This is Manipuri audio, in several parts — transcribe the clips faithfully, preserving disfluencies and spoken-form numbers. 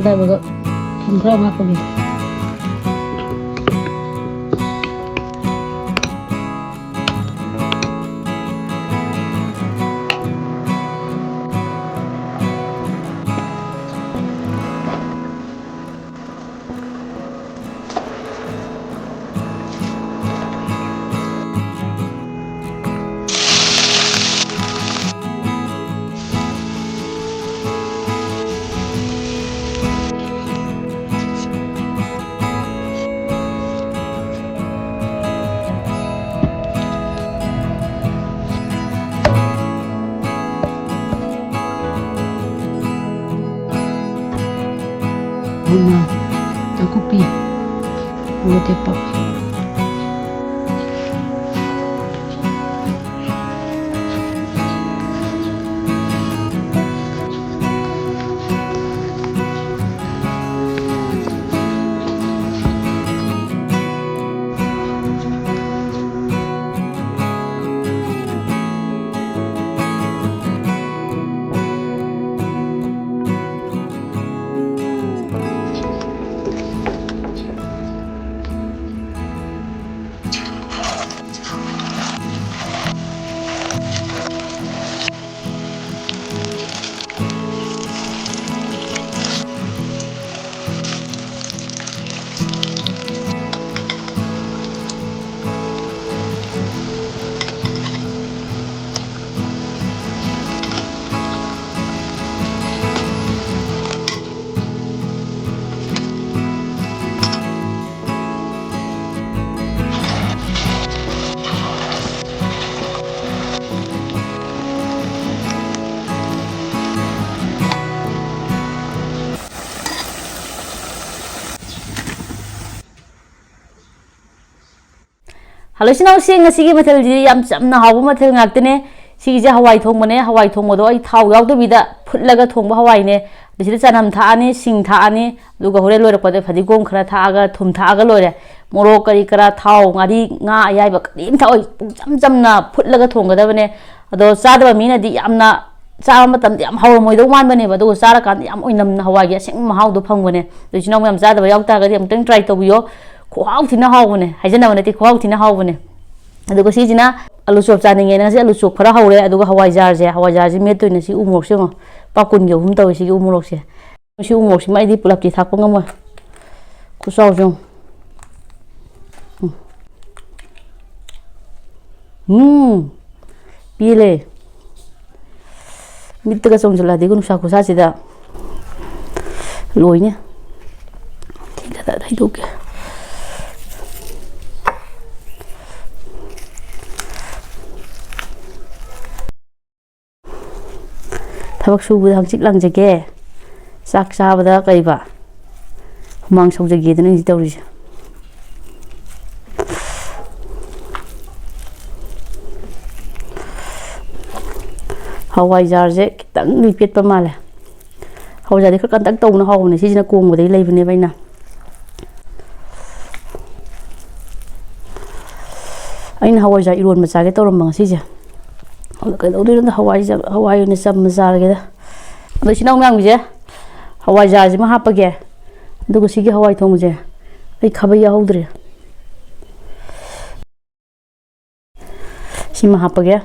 ꯍꯥꯏꯕꯒ ꯊꯨꯝ ꯈꯔ ꯑꯃ ꯍꯥꯞꯄꯒꯦ꯫ ꯃꯉꯥ, ꯅꯥꯀꯨꯞꯄꯤ, ꯃꯣꯔꯣꯛ ꯑꯇꯦꯛꯄ꯫ ꯍꯜꯂꯣ ꯏꯆꯤꯟ ꯏꯅꯥꯎꯁꯤꯡ, ꯉꯁꯤꯒꯤ ꯃꯊꯦꯜꯁꯤꯗꯤ ꯌꯥꯝ ꯆꯝꯅ ꯍꯥꯎꯕ ꯃꯊꯦꯜ ꯉꯥꯛꯇꯅꯦ꯫ ꯁꯤꯒꯤꯁꯦ ꯍꯋꯥꯏ ꯊꯣꯡꯕꯅꯦ꯫ ꯍꯋꯥꯏ ꯊꯣꯡꯕꯗꯣ ꯑꯩ ꯊꯥꯎ ꯌꯥꯎꯗꯕꯤꯗ ꯐꯨꯠꯂꯒ ꯊꯣꯡꯕ ꯍꯋꯥꯏꯅꯦ꯫ ꯑꯗ ꯁꯤꯗ ꯆꯅꯝ ꯊꯥꯛꯑꯅꯤ, ꯁꯤꯡ ꯊꯥꯛꯑꯅꯤ, ꯑꯗꯨꯒ ꯍꯣꯔꯦꯟ ꯂꯣꯏꯔꯛꯄꯗ ꯐꯗꯤꯒꯣꯝ ꯈꯔ ꯊꯥꯛꯑꯒ ꯊꯨꯝ ꯊꯥꯛꯑꯒ ꯂꯣꯏꯔꯦ꯫ ꯃꯣꯔꯣꯛ ꯀꯔꯤ ꯀꯔꯥ, ꯊꯥꯎ, ꯉꯥꯔꯤ, ꯉꯥ ꯑꯌꯥꯏꯕ ꯀꯔꯤꯝ ꯊꯥꯛꯑꯣꯏ꯫ ꯄꯨꯡꯆꯝ ꯆꯝꯅ ꯐꯨꯠꯂꯒ ꯊꯣꯡꯒꯗꯕꯅꯦ꯫ ꯑꯗꯣ ꯆꯥꯗꯕ ꯃꯤꯅꯗꯤ ꯌꯥꯝꯅ ꯆꯥꯕ ꯃꯇꯝꯗ ꯌꯥꯝ ꯍꯥꯎꯔꯝꯃꯣꯏꯗꯧ ꯃꯥꯟꯕꯅꯦꯕ, ꯑꯗꯨꯒ ꯆꯥꯔꯀꯥꯟꯗ ꯌꯥꯝ ꯑꯣꯏꯅꯝꯅ ꯍꯋꯥꯏꯒꯤ ꯑꯁꯦꯡꯕ ꯃꯍꯥꯎꯗꯣ ꯐꯪꯕꯅꯦ꯫ ꯑꯗꯨ ꯏꯆꯤꯟ ꯏꯅꯥꯎ ꯃꯌꯥꯝ ꯆꯥꯗꯕ ꯌꯥꯎ ꯇꯥꯔꯒꯗꯤ ꯑꯃꯨꯛꯇꯪ try ꯇꯧꯕꯤꯌꯣ꯫ ꯈꯨꯍꯥꯎ ꯊꯤꯅ ꯍꯥꯎꯕꯅꯦ, ꯍꯥꯏꯖꯅꯕ ꯅꯠꯇꯦ, ꯈꯨꯍꯥꯎ ꯊꯤꯅ ꯍꯥꯎꯕꯅꯦ꯫ ꯑꯗꯨꯒ ꯁꯤꯁꯤꯅ ꯑꯂꯨ ꯆꯣꯞ ꯆꯥꯅꯤꯡꯉꯦꯅ ꯉꯁꯤ ꯑꯂꯨ ꯆꯣꯞ ꯈꯔ ꯍꯧꯔꯦ, ꯑꯗꯨꯒ ꯍꯋꯥꯏꯖꯥꯔꯁꯦ, ꯍꯋꯥꯏꯖꯥꯔꯁꯦ ꯃꯦꯠꯇꯣꯏꯅꯦ꯫ ꯁꯤ ꯎ ꯃꯣꯔꯣꯛꯁꯦ ꯌꯦꯡꯉꯣ, ꯂꯨꯄꯥ ꯀꯨꯟꯒꯤ ꯑꯍꯨꯝ ꯇꯧꯋꯦ ꯁꯤꯒꯤ ꯎ ꯃꯣꯔꯣꯛꯁꯦ꯫ ꯁꯤ ꯎ ꯃꯣꯔꯣꯛꯁꯤꯃ ꯑꯩꯗꯤ ꯄꯨꯂꯞꯇꯤ ꯊꯥꯛꯄ ꯉꯝꯃꯣꯏ, ꯈꯨꯆꯥꯎꯁꯦ ꯌꯦꯡꯉꯣ꯫ ꯎꯝ꯫ ꯎꯝ, ꯄꯦꯜꯂꯦ꯫ ꯃꯤꯠꯇꯒ ꯆꯣꯡꯁꯤꯜꯂꯛꯑꯗꯤꯀꯣ ꯅꯨꯡꯁꯥ ꯈꯨꯁꯥꯁꯤꯗ ꯂꯣꯏꯅꯦ꯫ ꯁꯤ ꯈꯔ ꯍꯩꯗꯣꯛꯀꯦ꯫ ꯊꯕꯛ ꯁꯨꯕꯗ ꯍꯪꯆꯤꯠ ꯂꯥꯡꯖꯒꯦ, ꯆꯥꯛ ꯆꯥꯕꯗ ꯀꯩꯕ, ꯍꯨꯃꯥꯡ ꯁꯧꯖꯒꯦꯗꯅ ꯑꯩꯁꯦ ꯇꯧꯔꯤꯁꯦ꯫ ꯍꯋꯥꯏꯖꯥꯔꯁꯦ ꯈꯤꯇꯪꯗꯤ ꯄꯦꯠꯄ ꯃꯥꯜꯂꯦ꯫ ꯍꯋꯥꯏꯖꯥꯔꯗꯤ ꯈꯔ ꯀꯟꯇꯛ ꯇꯧꯕꯅ ꯍꯥꯎꯕꯅꯦ꯫ ꯁꯤꯁꯤꯅ ꯀꯣꯡꯕꯗꯒꯤ ꯂꯩꯕꯅꯦꯕ ꯑꯩꯅ꯫ ꯑꯩꯅ ꯍꯋꯥꯏꯖꯥꯔ ꯏꯔꯣꯟꯕ ꯆꯥꯒꯦ ꯇꯧꯔꯝꯕ ꯉꯁꯤꯁꯦ꯫ ꯑꯗꯣ ꯀꯩꯗꯧꯗꯣꯏꯅꯣꯗ, ꯍꯋꯥꯏꯖꯥꯔ, ꯍꯋꯥꯏ ꯑꯣꯏꯅ ꯆꯝꯅ ꯆꯥꯔꯒꯦꯗ꯫ ꯑꯗꯣ ꯏꯆꯤꯟ ꯏꯅꯥꯎ ꯃꯌꯥꯝꯒꯤꯁꯦ ꯍꯋꯥꯏꯖꯥꯔꯁꯤꯃ ꯍꯥꯞꯄꯒꯦ꯫ ꯑꯗꯨꯒ ꯁꯤꯒꯤ ꯍꯋꯥꯏ ꯊꯣꯡꯕꯁꯦ ꯑꯩ ꯈꯥꯕꯩ ꯌꯥꯎꯍꯧꯗ꯭ꯔꯦ꯫ ꯁꯤꯃ ꯍꯥꯞꯄꯒꯦ,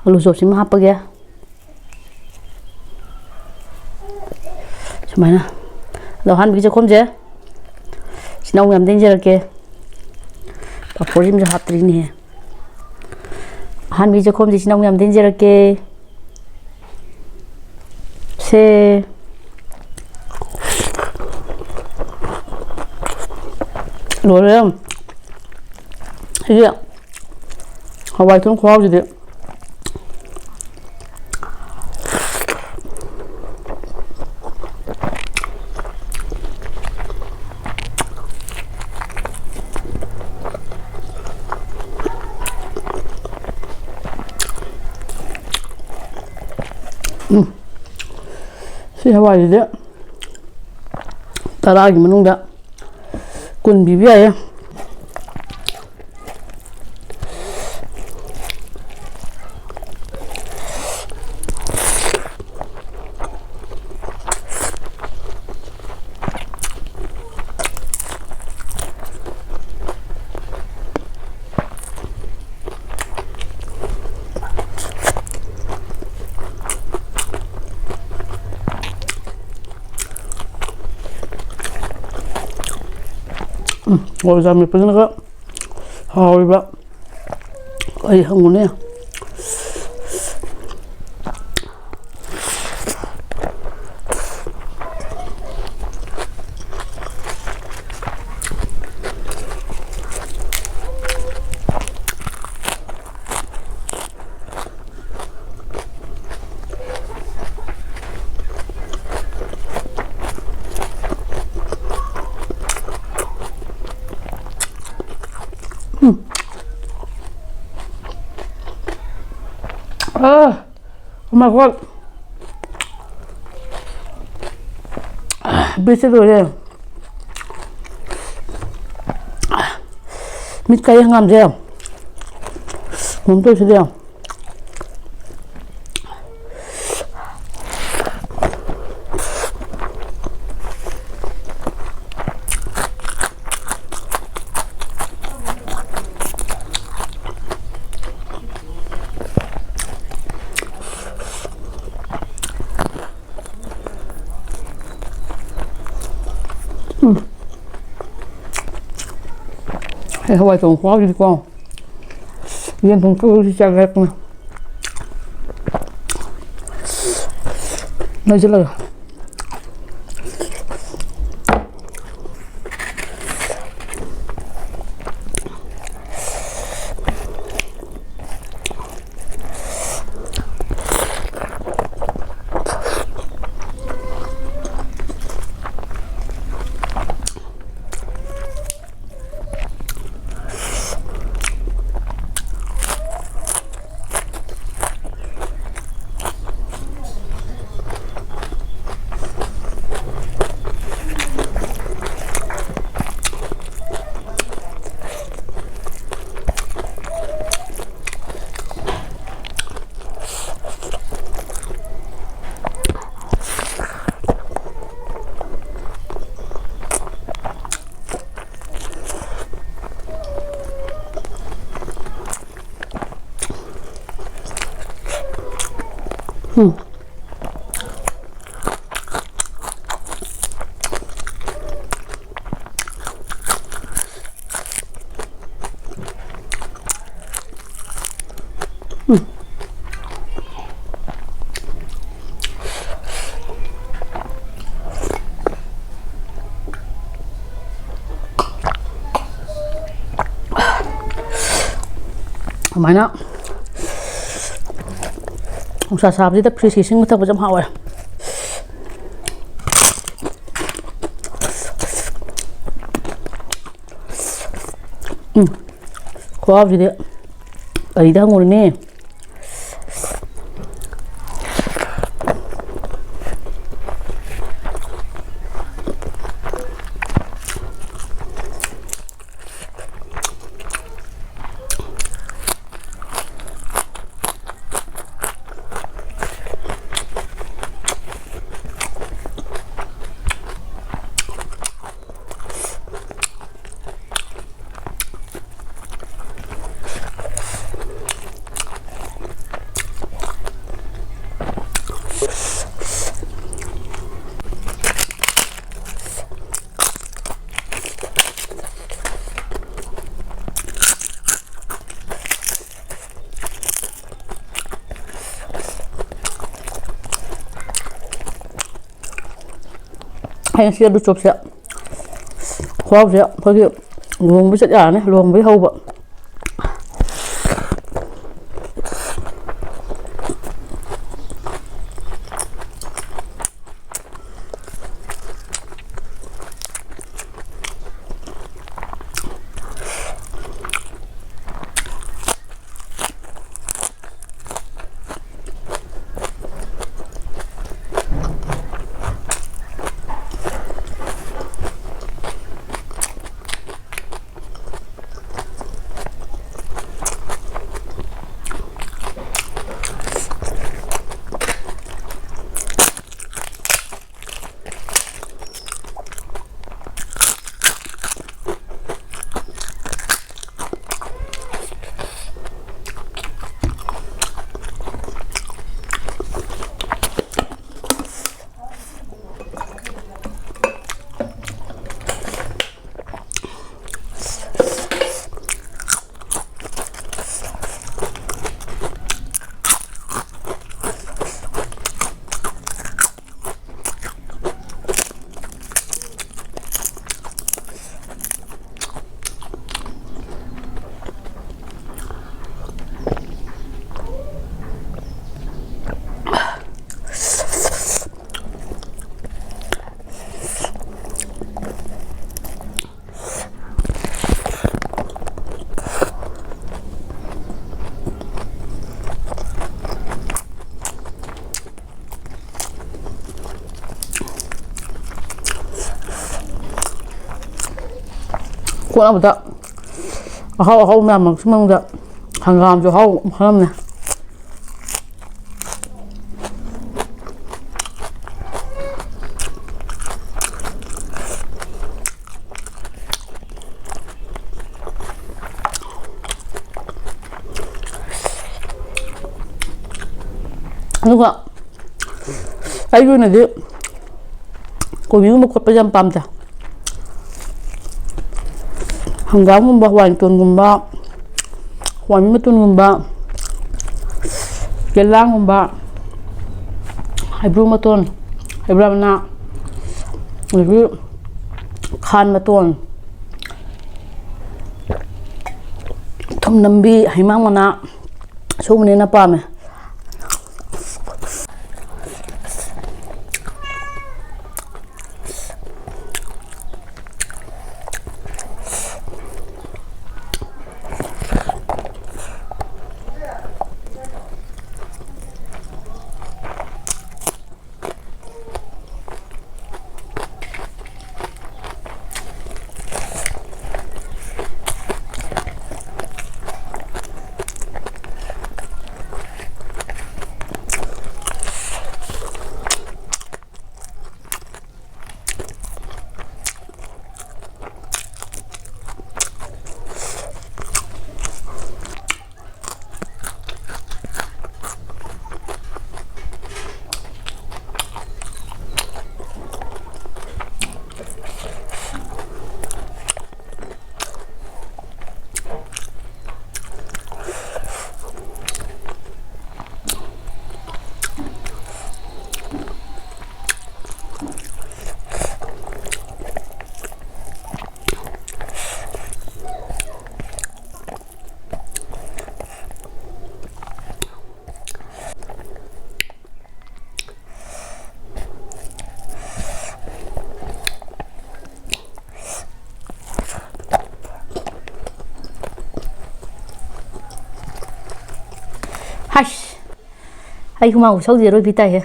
ꯑꯂꯨ ꯆꯣꯞꯁꯤꯃ ꯍꯥꯞꯄꯒꯦ꯫ ꯁꯨꯃꯥꯏꯅ꯫ ꯑꯗꯣ ꯑꯍꯥꯟꯕꯒꯤ ꯆꯥꯛꯈꯣꯝꯁꯦ ꯏꯆꯤꯟ ꯏꯅꯥꯎ ꯃꯌꯥꯝꯗ ꯏꯟꯖꯔꯛꯀꯦ꯫ ꯄꯥꯐꯣꯔꯁꯤꯃꯁꯨ ꯍꯥꯞꯇ꯭ꯔꯤꯅꯦꯍꯦ꯫ ꯑꯍꯥꯟꯕꯒꯤ ꯆꯥꯛꯈꯣꯝꯁꯦ ꯏꯆꯤꯟ ꯏꯅꯥꯎ ꯃꯌꯥꯝꯗ ꯏꯟꯖꯔꯛꯀꯦ꯫ ꯁꯦ꯫ ꯂꯣꯏꯔꯦ꯫ ꯁꯤꯒꯤ ꯍꯋꯥꯏ ꯊꯣꯡ ꯈꯨꯍꯥꯎꯁꯤꯗꯤ꯫ ꯎꯝ꯫ ꯁꯤ ꯍꯋꯥꯏꯁꯤꯗꯤ ꯇꯔꯥꯒꯤ ꯃꯅꯨꯡꯗ ꯀꯨꯟ ꯄꯤꯕ ꯌꯥꯏꯌꯦ꯫ ꯎꯝ, ꯍꯋꯥꯏꯖꯥꯔ ꯃꯦꯠꯄꯁꯤꯅꯒ ꯍꯥꯎꯔꯤꯕ꯫ ꯑꯩ ꯍꯪꯉꯨꯅꯦ꯫ ꯎꯝ꯫ ꯑꯥ! Oh my God! ꯕꯤꯠꯁꯦ ꯂꯣꯏꯔꯦ꯫ ꯃꯤꯠ ꯀꯥꯏ ꯍꯪꯒꯥꯝꯁꯦ꯫ ꯀꯩꯅꯣꯝ ꯇꯧꯔꯤꯁꯤꯗꯤ꯫ ꯎꯝ꯫ ꯑꯩ ꯍꯋꯥꯏ ꯊꯣꯡ ꯈꯨꯍꯥꯎꯁꯤꯗꯤꯀꯣ꯫ ꯌꯦꯟ ꯊꯣꯡ ꯀꯧꯔꯨꯁꯤ ꯆꯥꯒꯦ ꯍꯥꯏꯔꯛꯄꯅꯦ꯫ ꯂꯩꯁꯤꯜꯂꯒ꯫ ꯎꯝ꯫ ꯑꯗꯨꯃꯥꯏꯅ ꯅꯨꯡꯁꯥ ꯁꯥꯕꯁꯤꯗ ꯐ꯭ꯔꯤꯖꯀꯤ ꯏꯁꯤꯡ ꯊꯛꯄꯁꯦ ꯌꯥꯝ ꯍꯥꯎꯋꯦ꯫ ꯎꯝ, ꯈꯨꯍꯥꯎꯁꯤꯗꯤ ꯀꯔꯤꯗ ꯍꯪꯉꯨꯔꯅꯤ? ꯍꯌꯦꯡ ꯁꯤ ꯑꯂꯨ ꯆꯣꯞꯁꯦ, ꯈꯨꯍꯥꯎꯁꯦ ꯑꯩꯈꯣꯏꯒꯤ ꯂꯨꯍꯣꯡꯕ ꯆꯠ ꯌꯥꯔꯅꯤ, ꯂꯨꯍꯣꯡꯕꯒꯤ ꯍꯧꯕ꯫ ꯀꯣꯠꯅꯕꯗ ꯑꯍꯥꯎ ꯑꯍꯥꯎ ꯃꯌꯥꯝ ꯃꯔꯛꯁꯤ ꯃꯅꯨꯡꯗ ꯍꯪꯒꯥꯝꯁꯨ ꯑꯍꯥꯎꯕ ꯃꯈꯜ ꯑꯃꯅꯦ꯫ ꯑꯗꯨꯒ ꯑꯩꯒꯤ ꯑꯣꯏꯅꯗꯤ ꯀꯣꯕꯤꯒꯨꯝꯕ ꯀꯣꯠꯄꯁꯦ ꯌꯥꯝ ꯄꯥꯝꯖꯩ꯫ ꯍꯪꯒꯥꯝꯒꯨꯝꯕ, ꯍꯋꯥꯏ ꯃꯇꯣꯟꯒꯨꯝꯕ, ꯍꯋꯥꯏ ꯃꯇꯣꯟꯒꯨꯝꯕ, ꯌꯦꯂꯥꯡꯒꯨꯝꯕ, ꯍꯩꯕ꯭ꯔꯨ ꯃꯇꯣꯟ, ꯍꯩꯕ꯭ꯔꯥ ꯃꯅꯥ, ꯑꯗꯒꯤ ꯈꯥꯟ ꯃꯇꯣꯟ, ꯊꯨꯝ ꯅꯝꯕꯤ, ꯍꯩꯃꯥꯡ ꯃꯅꯥ, ꯁꯨꯝꯕꯅ ꯍꯦꯟꯅ ꯄꯥꯝꯃꯦ꯫ ꯍꯥꯏꯁ, ꯑꯩ ꯍꯨꯃꯥꯡ ꯈꯨꯁꯧꯁꯦ ꯑꯔꯣꯏꯕꯤ ꯇꯥꯏꯍꯦ꯫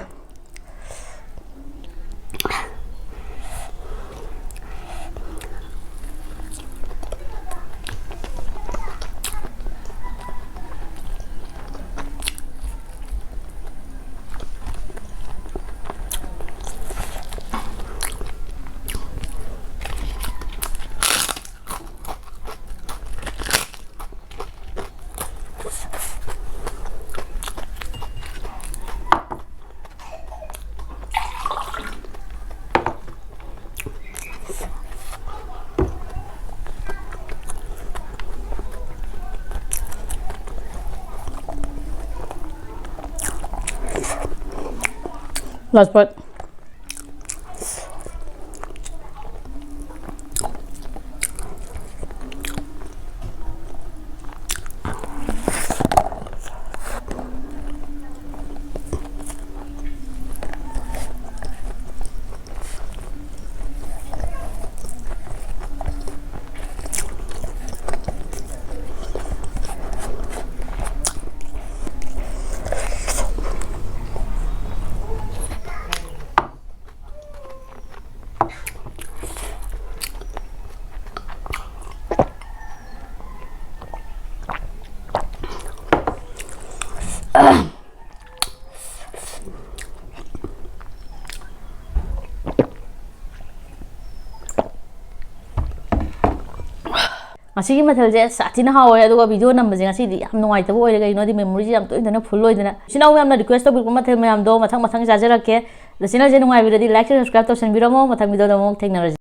Last part. ꯉꯁꯤꯒꯤ ꯃꯊꯦꯜꯁꯦ ꯁꯥꯊꯤꯅ ꯍꯥꯎꯋꯦ, ꯑꯗꯨꯒ video ꯅꯝꯕꯁꯦ ꯉꯁꯤꯗꯤ ꯌꯥꯝ ꯅꯨꯡꯉꯥꯏꯇꯕ ꯑꯣꯏꯔꯦ꯫ ꯀꯩꯒꯤꯅꯣꯗꯤ memoryꯁꯦ ꯌꯥꯝ ꯇꯣꯏꯅ ꯇꯣꯏꯅ full ꯑꯣꯏꯗꯅ꯫ ꯏꯆꯤꯟ ꯏꯅꯥꯎ ꯃꯌꯥꯝꯅ request ꯇꯧꯕꯤꯔꯛꯄ ꯃꯊꯦꯜ ꯃꯌꯥꯝꯗꯣ ꯃꯊꯪ ꯃꯊꯪ ꯆꯥꯖꯔꯛꯀꯦ꯫ ꯑꯗꯣ channelꯁꯦ ꯅꯨꯡꯉꯥꯏꯕꯤꯔꯗꯤ like, share, subscribe ꯇꯧꯁꯟꯕꯤꯔꯝꯃꯣ꯫ ꯃꯊꯪ videoꯗ ꯑꯃꯨꯛ ꯊꯦꯡꯅꯔꯁꯤ꯫